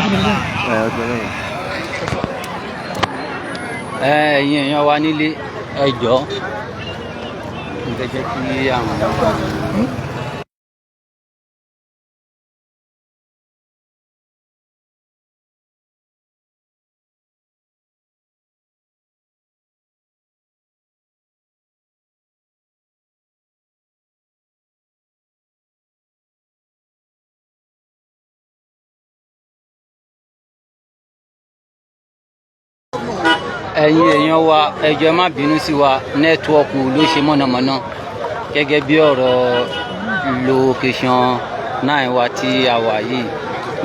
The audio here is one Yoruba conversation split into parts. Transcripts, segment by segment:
Ẹ. Ẹ̀yin èèyàn wa nílé, ẹ jọ̀ọ́, n fẹ́ jẹ́ kí àwọn ẹ̀yin èèyàn wa, ẹ jọ̀ọ́, ẹ má bínú sí wa. Network ló ṣe mọ̀nàmọ́ná gẹ́gẹ́ bí ọ̀rọ̀ location náà wa tí a wà yìí.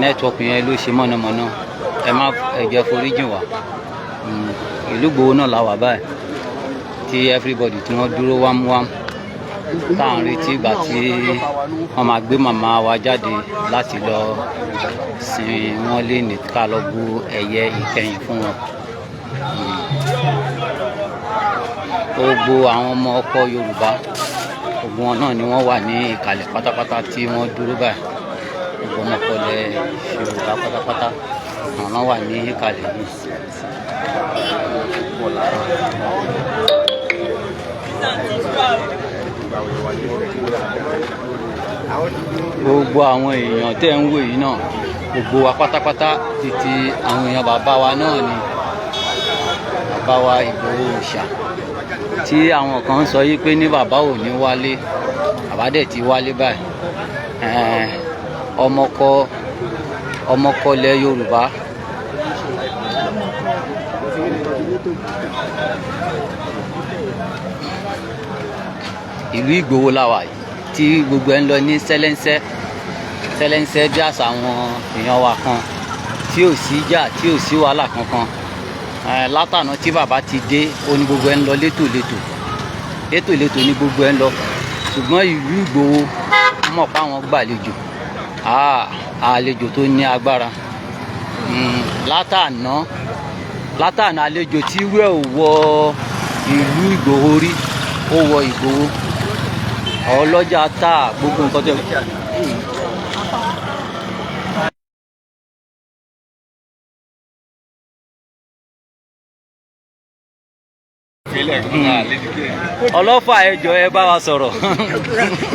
Network yẹn ló ṣe mọ̀nàmọ́ná. Ẹ má, ẹ jọ̀ọ́, foríjìn wá. Ìlú Ìgbòho náà la wà báyìí tí everybody tí wọ́n dúró wámúwám, tá à ń retí ìgbà tí wọ́n máa gbé màmá wa jáde láti lọ sin wọ́n lé ní ká lọ bu ẹ̀yẹ ìkẹyìn fún wọn. Gbogbo àwọn ọmọ ọkọ Yorùbá, gbogbo wọn náà ni wọ́n wà ní ìkàlẹ̀ pátápátá tí wọ́n dúró báyìí. Gbogbo ọmọ ọkọ ilẹ̀ Yorùbá pátápátá, àwọn náà wà ní ìkàlẹ̀ yìí. Gbogbo àwọn èèyàn tẹ́ ń wò yìí náà, gbogbo wa pátápátá, títí àwọn èèyàn bàbá wa náà ni, bàbá wa Ìgbòho Òòṣà, tí àwọn kan ń sọ yìí pé ní bàbá ò ní wálé, bàbá dẹ̀ ti wálé báyìí. Ọmọkọ ọmọkọlẹ̀ Yorùbá. Ìlú Ìgbòho la wà yìí tí gbogbo ẹ̀ ń lọ ní sẹ́lẹ́ńsẹ́ sẹ́lẹ́ńsẹ́ bí àṣà àwọn èèyàn wa kan, tí ò sí ìjà, tí ò sí wàhálà kankan. Látàná tí bàbá ti dé, ó ní gbogbo ẹ̀ ń lọ létòlétò létòlétò ní gbogbo ẹ̀ ń lọ. Ṣùgbọ́n ìlú Ìgbòho mọ̀ pé àwọn gbàlejò, àlejò tó ní agbára. Látàná látàná, àlejò tí wẹ́ ò wọ ìlú Ìgbòho rí, ó wọ Ìgbòho. Ọlọ́jà tá gbogbo nǹkan tó. Ọlọ́fà, ẹ jọ̀ọ́, ẹ bá wa sọ̀rọ̀.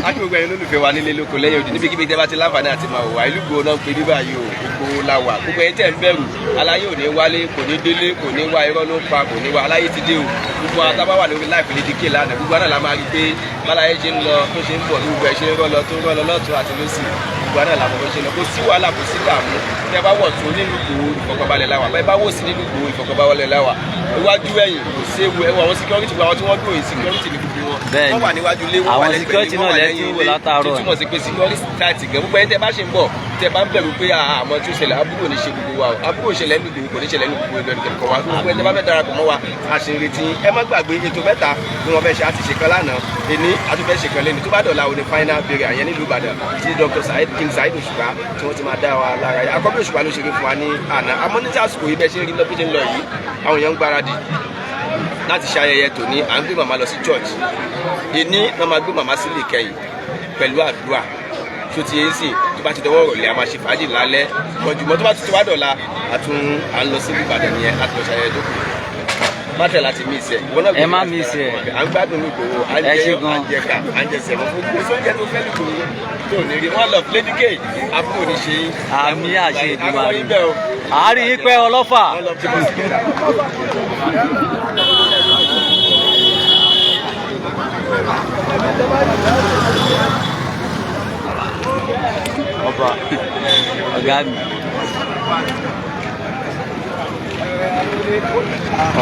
A kí gbogbo ẹ̀yin olólùfẹ́ wa nílé, lóko, lẹ́yìn odi, níbikíbi tẹ́ bá ti láǹfààní àti máa wò wá. Ìlú Ìgbòho náà ń pè ní báyìí o. Ìgbòho la wà. Gbogbo ẹ̀yin tẹ́ ń bẹ̀rù aláyé ò ní wálé, kò ní délé, kò ní wá, irọ́ ló ń pa, kò ní wá. Aláyé ti dé o. Gbogbo àwọn tábà wà lórí live Lady K lánàá, gbogbo àná la máa rí pé báláyé ṣe ń lọ, tó ṣe ń bọ̀, gbogbo ẹ̀ ṣe ń rọ́ lọ, tó ń rọ́ lọ lọ́tún àti lọ́sì. Gbogbo àná làwọn bó ṣe lọ. Kò sí wàhálà, kò sí dààmú. Tẹ́ bá wọ̀ tó nílùú Ìgbòho, ìfọ̀kànbalẹ̀ la wà. Bẹ́ẹ̀ bá wò sí nílùú Ìgbòho, ìfọ̀kànbalẹ̀ la wà. Iwájú, ẹ̀yìn, kò séwu. Ẹwọ àwọn security, gbogbo àwọn tí wọ́n dúró yìí, security ní gbogbo wọn. Wọ́n wà níwájú ilé, wọ́n wà Àwọn lẹ́gbẹ̀ẹ́ security ilé, wọ́n náà wà lẹ́ tí lẹ́yìn ń wò ilé. látàárọ̀. Tó túmọ̀ sí pé security tight gan. Gbogbo ẹni tẹ́ bá ṣe ń bọ̀, tẹ́ bá ń bẹ̀rù pé àmọ́ tí ó ṣẹlẹ̀, aburú ò ní ṣe gbogbo wa o. Aburú ò ṣẹlẹ̀ nínú Ìgbòho, kò ní ṣẹlẹ̀ nínú gbogbo ìlú ẹnìkan wa. Gbogbo ẹni tẹ́ bá fẹ́ darapọ̀ mọ́ wa, a ṣe ń retí. Ẹ má gbàgbé, ètò mẹ́ta ni wọ́n fẹ́ ṣe. A ti ṣe kan lánàá, èní a tún fẹ́ ṣe kan lẹ́nu. Tó bá dọ̀la, òní final burial àyẹn nílùú Ìbàdàn tí Dr. Saheed, King Saheed Òṣùpá, tí wọ́n ti máa dá wa lára yá. Akọ́bí Òṣùpá ló ṣeré fún wa ní àná. Àmọ́ ní tí àsìkò yìí, bẹ́ẹ̀ ṣe ń rí lọ, bí ṣe ń lọ yìí, àwọn èèyàn ń gbáradì láti ṣe ayẹyẹ tòní. À ń gbé màmá lọ sí church. Èní náà máa gbé màmá sílé kẹyìn pẹ̀lú àdúrà tó ti yẹn sìn. Tó bá ti dọwọ́ rọ̀lẹ́, a máa ṣe fàájì lálẹ́ kọjúmọ́. Tó bá ti wá dọ̀la, a tún à ń lọ sí Ìbàdàn nìyẹn láti lọ ṣe ayẹyẹ tó kù. Má tẹ̀ láti miss ẹ̀. Ìwọ náà Ẹ má miss ẹ̀. À ń gbádùn ní Ìgbòho, à ń Ẹ jẹ ṣé yán, gan. à ń jẹ ká, à ń jẹ sẹ̀mọ́ fún gbogbo sóúnjẹ tó fẹ́ ní Ìgbòho tó ní rí. Wọ́n lọ Lady K, àbúrò ní ṣe yín. Àmín, àṣẹ Èdùmàrè. Àwọn yín bẹ́ẹ̀ o. Àárín yín pẹ́, Ọlọ́fà. One love to us together. Ọba ọ̀gá mi,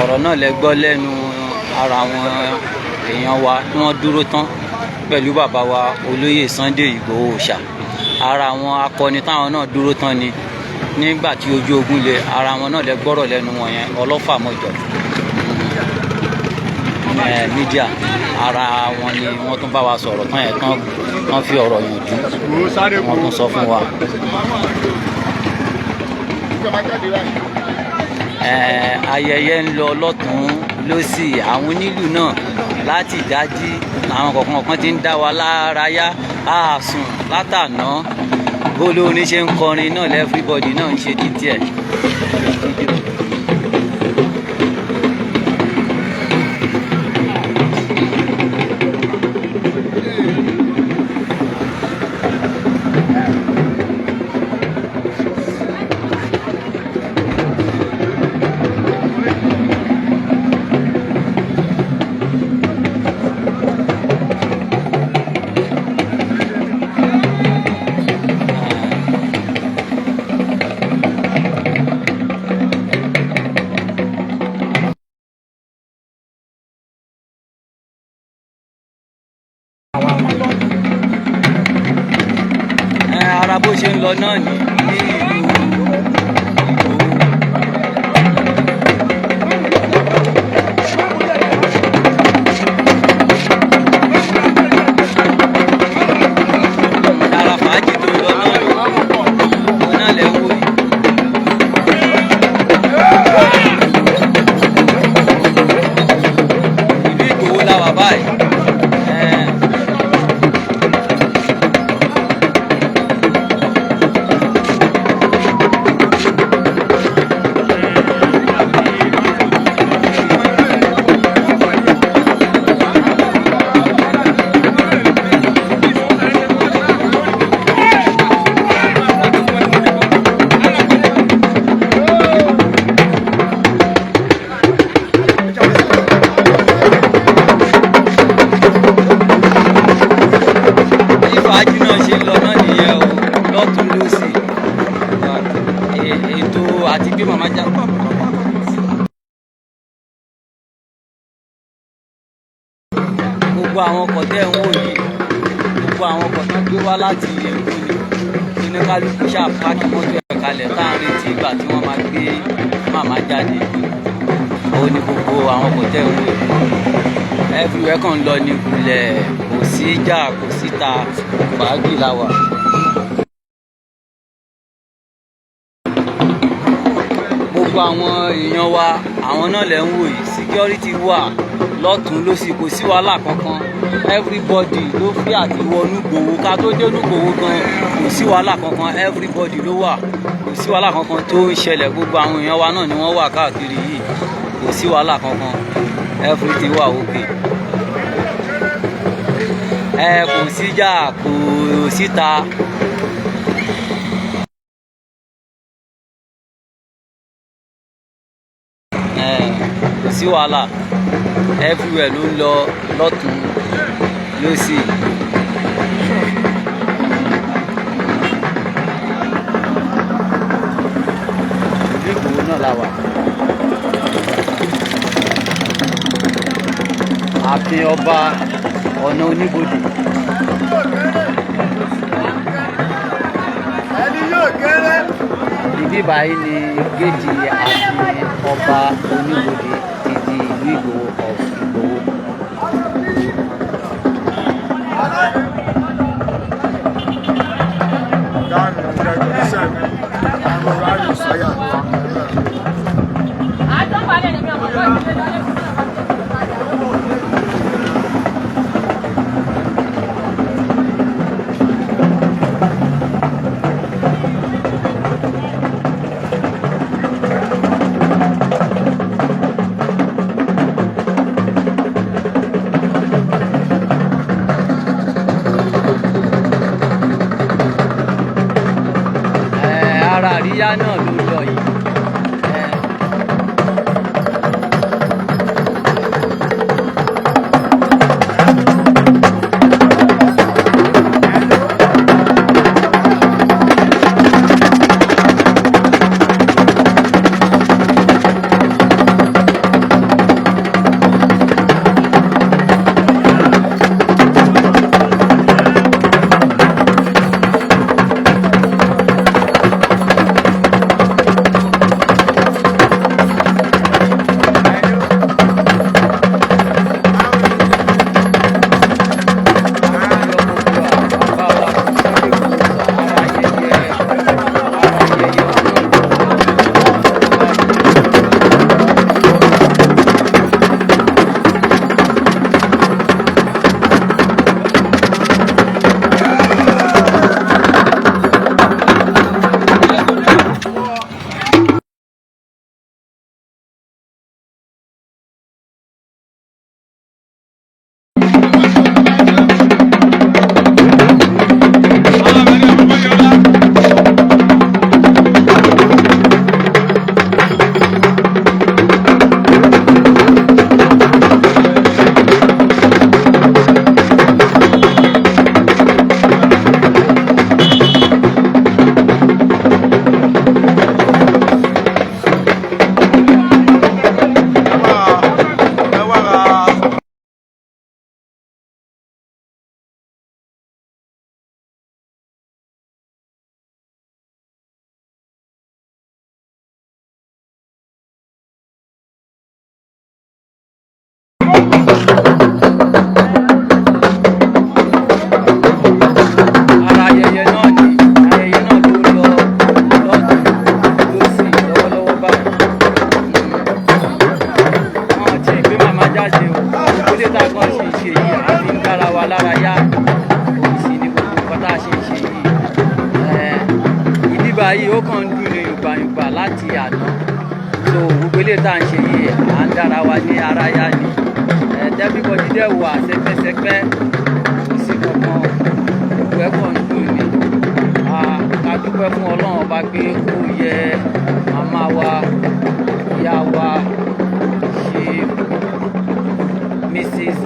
ọ̀rọ̀ náà lẹ gbọ́ lẹ́nu ara àwọn èèyàn wa tí wọ́n dúró tán pẹ̀lú bàbá wa olóyè Sunday Ìgbòho Òòṣà. Ara àwọn akọni táwọn náà dúró tán ni nígbà tí ojú ogun le. Ara wọn náà lẹ gbọ́rọ̀ lẹ́nu wọn yẹn. Ọlọ́fà mọ́jọ media, ara wọn ni wọ́n tún bá wa sọ̀rọ̀ tán yẹn tán, wọ́n fi ọ̀rọ̀ yànjú, wọ́n tún sọ fún wa. Ayẹyẹ ń lọ lọ́tún lọ́sì. Àwọn onílù náà láti ìdájí, àwọn kọ̀ọ̀kan kan ti ń dá wa lára yá. A sùn látàná. Bólórin ṣe ń kọrin náà lẹ́fíríbọ̀dì náà ń ṣe títí ẹ̀. Ara bó ṣe ń lọ náà ní ní ìlú Ìgbòho. Ara fàájì tó ń lọ náà ní òun náà lẹ́ ń wò yìí. Ìlú Ìgbòho la wà báyìí. Bí fàájì náà ṣe lọ náà nìyẹn o, lọ́tún lọ́sì. Ètò àti gbé màmá já. Gbogbo àwọn ọkọ̀ tẹ́ ń wò yìí, gbogbo àwọn ọkọ̀ tó gbé wá láti Èkó ni. Oníkálukú ṣáà páàkì mọ́tò ẹ̀ kalẹ̀ tá à ń retí ìgbà tí wọ́n máa gbé màmá jáde. Ó ní gbogbo àwọn ọkọ̀ tẹ́ ń wò yìí. Everywhere kàn ń lọ ní kulẹ̀, kò sí ìjà, kò síta, fàájì la wà. Gbogbo àwọn èèyàn wa, àwọn náà lẹ̀ ń wò yìí. Security wà lọ́tún lósì, kò sí wàhálà kankan. Everybody ló fi àti wọnú Ìgbòho. Ká tó dé Ìgbòho gan, kò sí wàhálà kankan. Everybody ló wà, kò sí wàhálà kankan tó ń ṣẹlẹ̀. Gbogbo àwọn èèyàn wa náà ni wọ́n wà káàkiri yìí, kò sí wàhálà kankan. Everything wà okay. Ẹ kò síjà, kò síta. Ẹ kò sí wàhálà, everywhere ló ń lọ lọ́tún lósì. Ìlú Ìgbòho náà la wà. Ààfin ọba ọ̀nà oníbodè. Ẹni yóò kéré. Ibi báyìí ni géètì ààfin ọba oníbodè ti di ìlú Ìgbòho of Ìgbòho. Ara àríyá náà ló lọ yìí. wa lára yá. Òun sì ni gbogbo nǹkan tá a ṣe ń ṣe yìí. Ibi báyìí ó kàn ń dùn ní yùgbàyùgbà láti àná. So gbogbo eléyìí tá à ń ṣe yìí, à ń dára wa ní ara yá ni. Everybody dẹ̀ wà sẹpẹ́sẹpẹ́, kò sí kankan, gbogbo ẹ̀ kàn ń dùn ni. Ká dúpẹ́ fún Ọlọ́run Ọba pé ó yẹ màmá wa, ìyá wa, ṣe Mrs.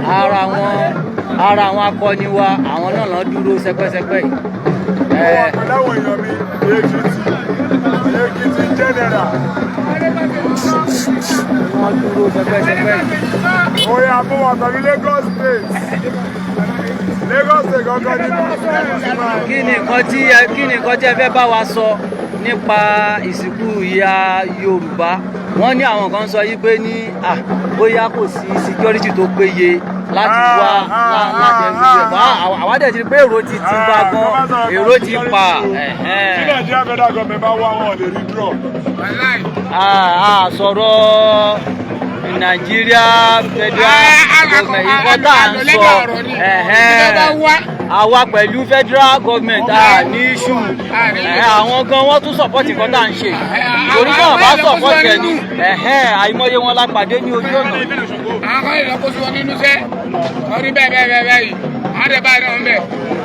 Ara àwọn akọni wa, àwọn náà lọ dúró sẹpẹsẹpẹ yìí. Mo wà pẹ̀lú àwọn èèyàn mi, Èkìtì, Èkìtì general. Wọ́n dúró sẹpẹsẹpẹ yìí. Oya, mo wà pẹ̀lú Lagos State. Lagos State gangan ni mo ti máa. Kí ni nǹkan tí ẹ fẹ́ bá wa sọ nípa ìsìnkú ìyá Yorùbá? Wọ́n ní àwọn kan sọ yí pé ní bóyá kò sí security tó péye láti wá láti ẹbí rẹ̀ bá àwa dẹ̀ ti rí pé èrò ti bá gan, èrò ti pa. Tí Nàìjíríà federal government bá wá, wọn lè rí draw. A sọ̀rọ̀ Nàìjíríà federal government, nǹkan tá à ń sọ, àwa pẹ̀lú federal government a ní issue. Àwọn gan wọ́n tún support nǹkan tá à ń ṣe, torí náà bá support ẹ̀ ní àìmọye wọn la pàdé ní ojú ọ̀nà. Àwọn kan lè lọ kó sí wọn nínú iṣẹ́ wọn ní bẹ́ẹ̀ bẹ́ẹ̀ bẹ́ẹ̀ báyìí, àwọn tẹ̀ báyìí náà ń bẹ̀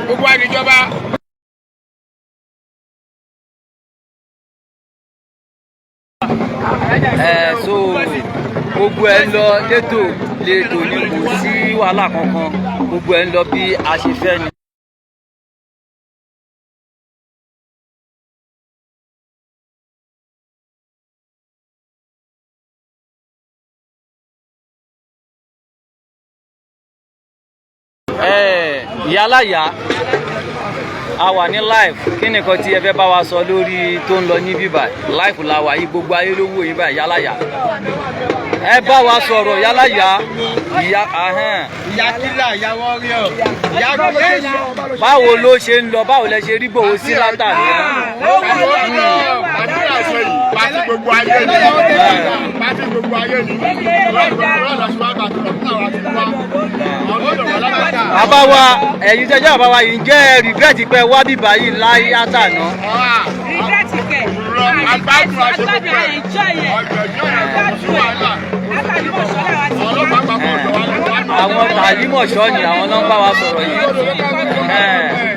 gbogbo àníjọba. So gbogbo ẹ ń lọ létò létò ni, kò sí wàhálà kankan, gbogbo ẹ ń lọ bí a ṣe fẹ́ ni. Ìyáláyà, a wà ní live. Kí ni nǹkan tí ẹ fẹ́ bá wa sọ lórí tó ń lọ ní bíbà? Live la wà yìí, gbogbo ayé ló wò yín báyìí. Ìyáláyà, ẹ bá wa sọ̀rọ̀, ìyáláyà, ìyá ahẹ́n. Ìyá kílà, ìyá warrior, ìyá gbèsè. Báwo ló ṣe ń lọ? Báwo lẹ ṣe rí Ìgbòho sí látàrí? Party àṣẹ yìí, party gbogbo ayé ni. Party gbogbo ayé ni. Bàbá wa, ẹ̀yin tẹ́jọ́ bàbá wa yìí, jẹ́ ẹ regret pé wá bíbá yìí láyé àtàná? Regret kẹ̀. Agbádùn aṣọ agbádùn gbogbo ẹ̀. Enjoy ẹ̀. Agbádùn ẹ̀ látàrí mọ̀ṣọ́ làwọn ti Ọlọ́pàá àpapọ̀ ọ̀dọ̀ wa ló wá. Àwọn tàlímọ̀ṣọ́ ni àwọn náà ń bá wa sọ̀rọ̀ yìí.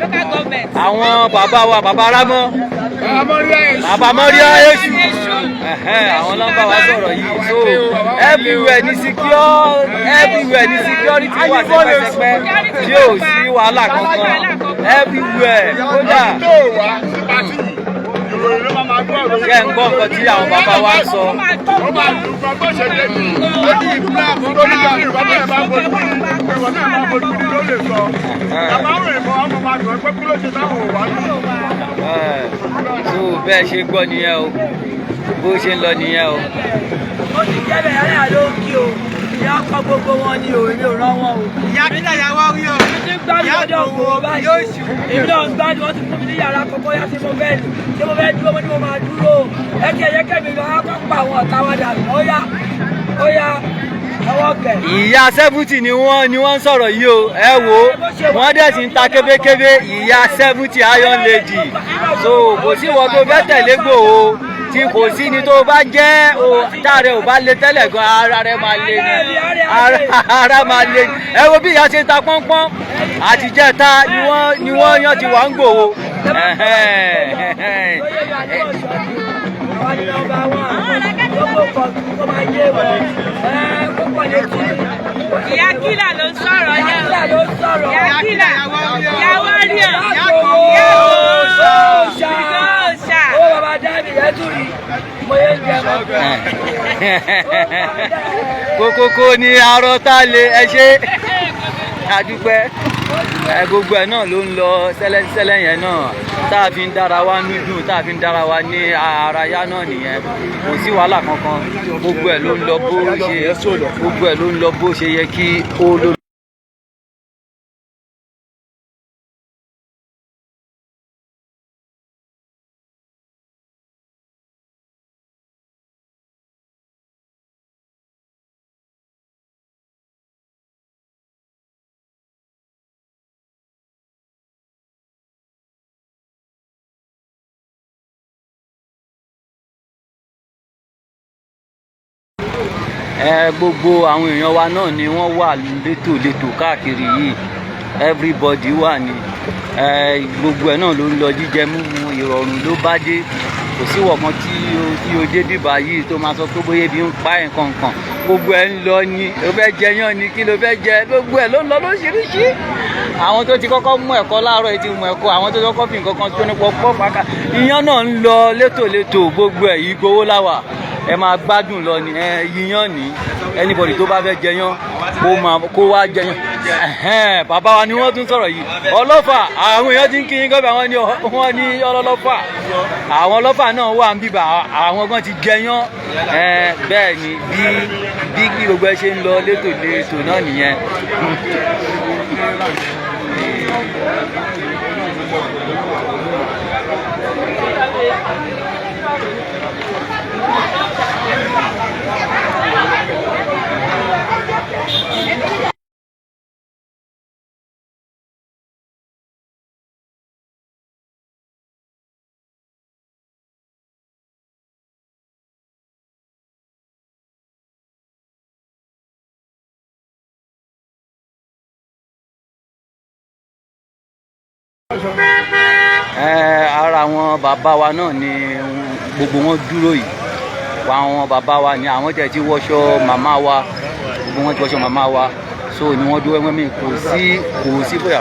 Local government. Àwọn bàbá wa, bàbá Rámọ́, bàbá Mọ́ríà Èṣù, àwọn náà ń bá wa sọ̀rọ̀ yìí. So everywhere ní security wà sẹpẹsẹpẹ tí ò sí wàhálà kankan everywhere kódà. Tó wá sí party yìí, ìròyìn ló máa máa gbọ́ ìròyìn. Ṣé ń gbọ́ nǹkan tí àwọn bàbá wa ń sọ? Ó máa dùn gan bó ṣe dé bí. Ó ní ìbúra lórí ìgbà ìwà náà bá fojú rí, ìwà náà bá fojú rí ló lè sọ. Bàbá rìn mọ́ ọmọ máa dùn ẹ́ pé kí ló ṣe táwọn ò wá ní. So bẹ́ẹ̀ ṣe gbọ́ nìyẹn o, bó ṣe ń lọ nìyẹn o. Ó ti jẹ́ bẹ́ẹ̀, yàrá ló ń kí o, ìyá ọkọ gbogbo wọn ni o, èmi ò rán wọn o. Ìyá kílà, ìyá warrior. Èmi ti ń gbádùn ọjọ́ ògbó báyìí o, èmi náà ń gbádùn. Wọ́n ti fún mi ní yàrá kọ́kọ́ yá. Ṣé mo fẹ́ lù? Ṣé mo fẹ́ dúró? Mo ní mo máa dúró. Ẹ kí ẹ̀yẹ́ kẹ́mi lọ, á kọ́ pa àwọn ọ̀tá wa dànù. Ó yá, ó yá, ọwọ́ kẹ̀. Ìyá 70 ni wọ́n ń sọ̀rọ̀ yìí o. Ẹ wo, wọ́n dẹ̀ sì ń ta kébékébé. Ìyá 70, iron lady. So kò sí ìwọ tó fẹ́ tẹ̀lé Ìgbòho tí kò sí ni tó bá jẹ́ o, táàrẹ ò bá le tẹ́lẹ̀ gan, ara rẹ máa le ni, ara máa le. Ẹ wo bí ìyá ṣe ń ta pọ́npọ́n àtijẹ́ta ni wọ́n yàn ti wà ń Gbòho. Àwa ni number one. Gbogbo kan kó máa yé wọn. Ẹ kó pọ̀ létí. Ìyá kílà ló ń sọ̀rọ̀ Ìyá yẹn. kílà ló ń sọ̀rọ̀. Ìyá kílà, ìyá warrior. Ìyá Ìgbòho ṣá. Ìgbòho. Ó bàbá dábì ẹ tún rí. Mo yé ń jẹ mọ́. Kókókó ní arọ tá a lè ẹ ṣe àdúpẹ́. Ẹ gbogbo ẹ náà ló ń lọ sẹ́lẹ́sẹ́lẹ́ yẹn náà, tá a fi ń dára wa núdùn, tá a fi ń dára wa ní ara yá náà nìyẹn. Kò sí wàhálà kankan, gbogbo ẹ ló ń lọ bó ṣe yẹ kí ó ló. Ẹ gbogbo àwọn èèyàn wa náà ni wọ́n wà létòlétò káàkiri yìí. Everybody wà ní ẹ, gbogbo ẹ̀ náà ló ń lọ, jíjẹ múmu ìrọ̀rùn ló bá dé. Kò sí wọ̀kan tí o dé bíbá yìí tó máa sọ pé bóyá ebi ń pa ẹ̀ nǹkan. Gbogbo ẹ̀ ń lọ ni. O fẹ́ jẹ yán ni, kí ló fẹ́ jẹ, gbogbo ẹ̀ ló ń lọ lóríṣiríṣi. Àwọn tó ti kọ́kọ́ mú ẹ̀kọ́ láàárọ̀ yìí ti mú ẹ̀kọ́, àwọn tó kọ́kọ́ fi nǹkan kan tó ní pọpọ́ pàkà, iyán náà ń lọ létòlétò. Gbogbo ẹ̀ Ìgbòho láwà, ẹ máa gbádùn lọ ni. Ẹ yíyan ní anybody tó bá fẹ́ jẹyán, kó máa kó wá jẹyán. Ẹ̀hẹ́n, bàbá wa ni wọ́n tún sọ̀rọ̀ yìí, ọlọ́fà. Àwọn èèyàn ti ń kí yín gọ́bẹ̀, àwọn ní wọ́n ní ọlọ́fà, àwọn ọlọ́fà náà wà ń bíbà, àwọn gan ti jẹyán. Ẹ bẹ́ẹ̀ ni bí gbogbo ẹ ṣe ń lọ létòlétò náà nìyẹn. Ẹ ara àwọn bàbá wa náà ni gbogbo wọn dúró yìí. Àwọn bàbá wa ni àwọn tẹ̀ ti wọṣọ màmá wa, gbogbo wọn ti wọṣọ màmá wa, so ni wọ́n dúró ẹgbẹ́ mi. Kò sí bóyá.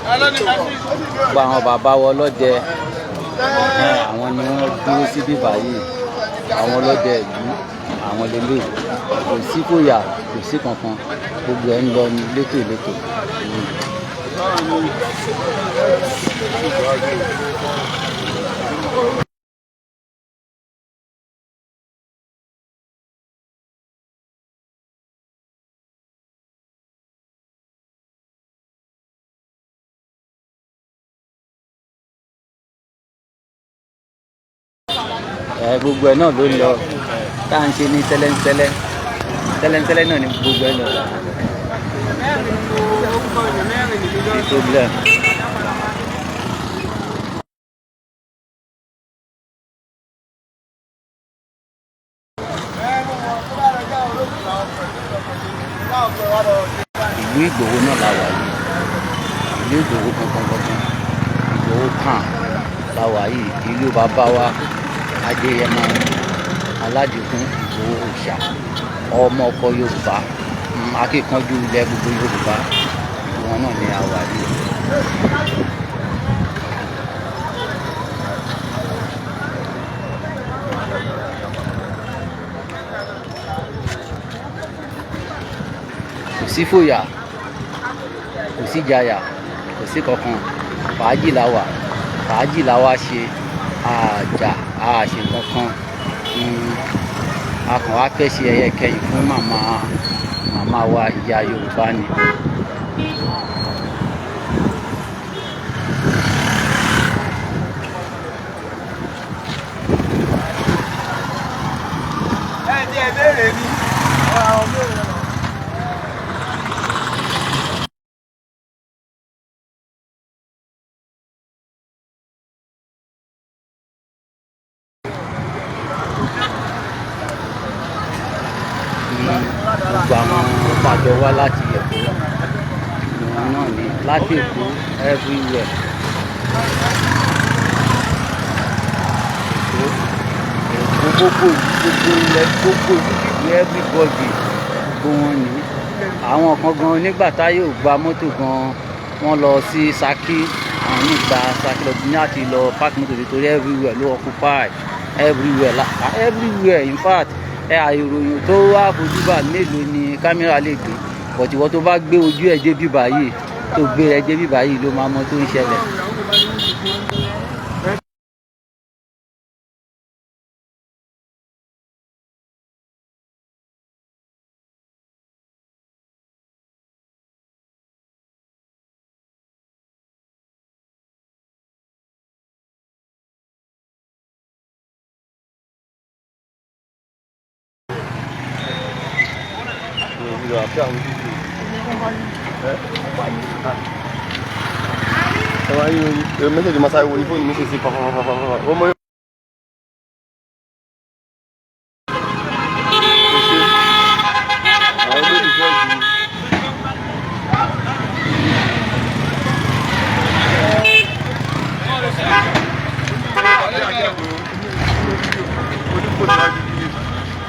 Gbogbo àwọn bàbá wa ọlọ́dẹ, àwọn ni wọ́n dúró sí bíbá yìí. Àwọn ọlọ́dẹ ìlú, àwọn lélẹ̀. Kò sí fòyà, kò sí kankan, gbogbo ẹ̀ ń lọ ní létòlétò. Ẹ gbogbo ẹ̀ náà ló ń lọ tá à ń ṣe ní tẹ́lẹ̀ńtẹ́lẹ̀ tẹ́lẹ̀ńtẹ́lẹ̀ náà ni gbogbo ẹ̀ lọ. No problem. Ìlú Ìgbòho náà la wà yìí, ìlú Ìgbòho gangan gangan, Ìgbòho kan la wà yìí, ìlú bàbá wa Adéyẹmọ Aládìkún Ìgbòho Òòṣà, ọmọ ọkọ Yorùbá, akíkanjú ilẹ̀ gbogbo Yorùbá, ìlú wọn náà ni a wà yìí. Kò sí fòyà, kò sí jayà, kò sí kankan. Fàájì la wà, fàájì la wá ṣe, àjà àṣe kankan. A kàn wá fẹ́ ṣe ẹyẹ kẹyìn fún màmá wa ìyá Yorùbá ni. Ẹ ti ẹ béèrè mi. Àwọn béèrè lọ. Gbogbo àwọn tàjọ wá láti Èkó ìwọ̀n náà ni, láti Èkó, everywhere. Èkó, gbogbo gbogbo ilẹ̀, gbogbo ìlú, everybody, gbogbo wọn ni. Àwọn kan gan nígbà táyé ò gba mọ́tò gan, wọ́n lọ sí Ṣakí, àwọn míì gba Ṣakí lọ ní àti lọ park mọ́tò nítorí everywhere ló occupy, everywhere la everywhere. In fact, ẹ àìròyìn tó wá fojúbà mélòó ni kámẹ́rà lè gbé. But ìwọ tó bá gbé ojú ẹ̀ dé bíbá yìí, tó gbé ẹ dé bíbá yìí ló máa mọ tó ń ṣẹlẹ̀. Ẹ wá yín orí mẹ́sẹ̀jì máa sáré wo ní fóònù mi ṣe sí pàpàpàpàpà ó mọ. Àwọn olólùfẹ́ jù.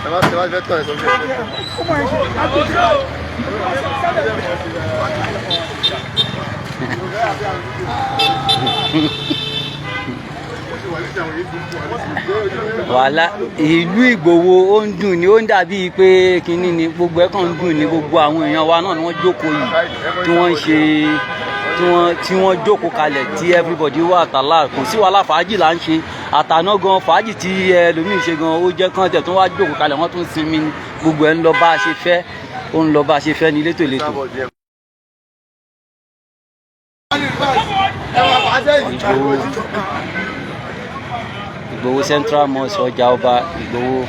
Ẹ má fẹ́ tán ẹ̀ sọ fún ẹ. Wàhálà ìlú Ìgbòho ó ń dùn ni, ó ń dàbí pé kinní ni, gbogbo ẹ̀ kàn ń dùn ni. Gbogbo àwọn èèyàn wa náà ni wọ́n jókòó yìí tí wọ́n ń ṣe tí wọ́n jókòó kalẹ̀ tí everybody wà tààlà, kò sí wàhálà, fàájì là ń ṣe àtàná gan, fàájì tí ẹlòmíì ṣe gan ó jẹ́ kán tẹ̀ tó wá jókòó kalẹ̀, wọ́n tún sinmi ni. Gbogbo ẹ̀ ń lọ bá a ṣe fẹ́, ó ń lọ bá a ṣe fẹ́ ní létòlétò. Ìgbòho, Ìgbòho Central Mosque, ọjà ọba Ìgbòho.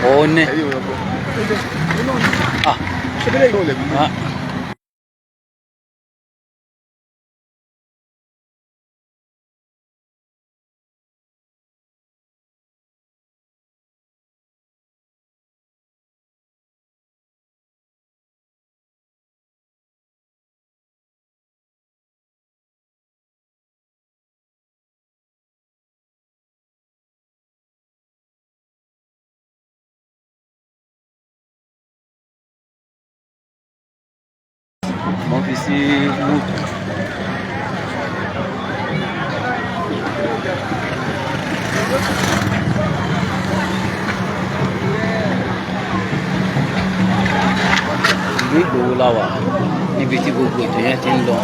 Òun ni. Ah. Ah. Mo fi sí mute. Ìlú Ìgbòho la wà níbi tí gbogbo ètò yẹn ti ń lọ.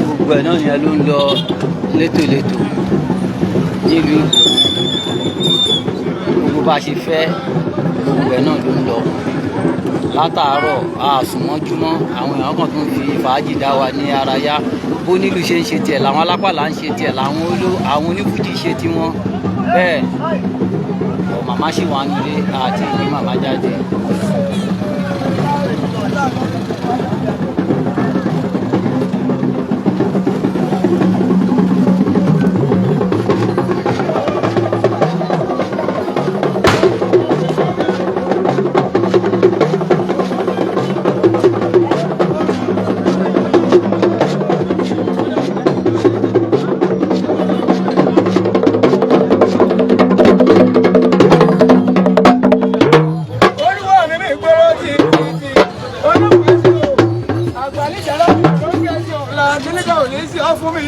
Gbogbo ẹ̀ náà yẹn ló ń lọ létòlétò nílùú Ìgbòho. bá a ṣe fẹ́ gbogbo ẹ̀ náà ló ń lọ látàárọ̀. Àsùnmọ́júmọ́ àwọn èèyàn kan tó ń fi fàájì dá wa ní ara yá. Bó nílùú ṣe ń ṣe tiẹ̀ làwọn alápàlà ń ṣe tiẹ̀, làwọn oló àwọn onífújì ṣe tiwọn. Bẹ́ẹ̀ ọ̀ màmá ṣì wà nílé àti ìgbé màmá jáde. Olúwa mi mi gbóró ti ti ti olúwa sí o àgbà níjàlá mi ló ń kẹ́sì ọ̀la kíníkà ò ní sí ọ fún mi.